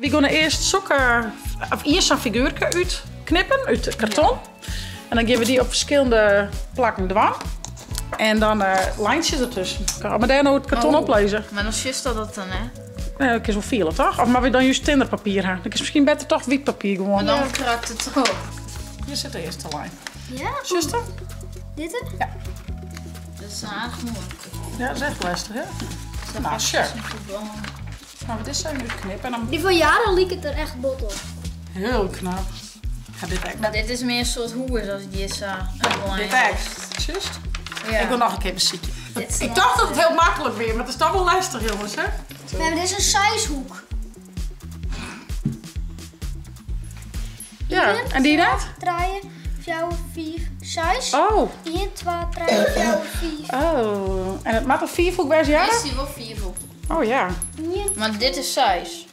Wy geane earst sokke, of ien sa'n figuerke útknippen út it karton. En dan gean we dy op ferskillende plakken dwaan. En dan lijntsjes dertusken. Mar dêr no it karton op lizze. Mar dan sjochst dat dan net. Nee, dat kinst wol fiele, toch? Of moatte we dan júst tinner papier ha? Dan kinst miskien better toch wyt papier gewoan. Mar dan krakt it op. Hjir sit de earste lijn. Ja? Sjochst dat? Dit? Ja. Dat is aardich muoilik. Ja, dat is echt lestich, hè? Nou, sjoch. Nou, we dizze even útknippe en dan... Dy fan Jaren liket der echt bot op. Hiel knap. Ha dit ek. Mar dit is mear in soart hûs as it hjir sa. Dit ek. Sjochst? Ja. Ik wol noch in kear besykje. Ik tocht dat it hiel maklik wie, mar it is toch wol lestich, jonges, hè? Mem, dit is in seishoek. Ja, en dy dat? 3, 4, 5, 6. Oh. 1, 2, 3, 4, 5. Oh, en it moat in fiifhoek wêze, ja? Is dy wol fiifhoek. Oh ja. Mar dit is seis.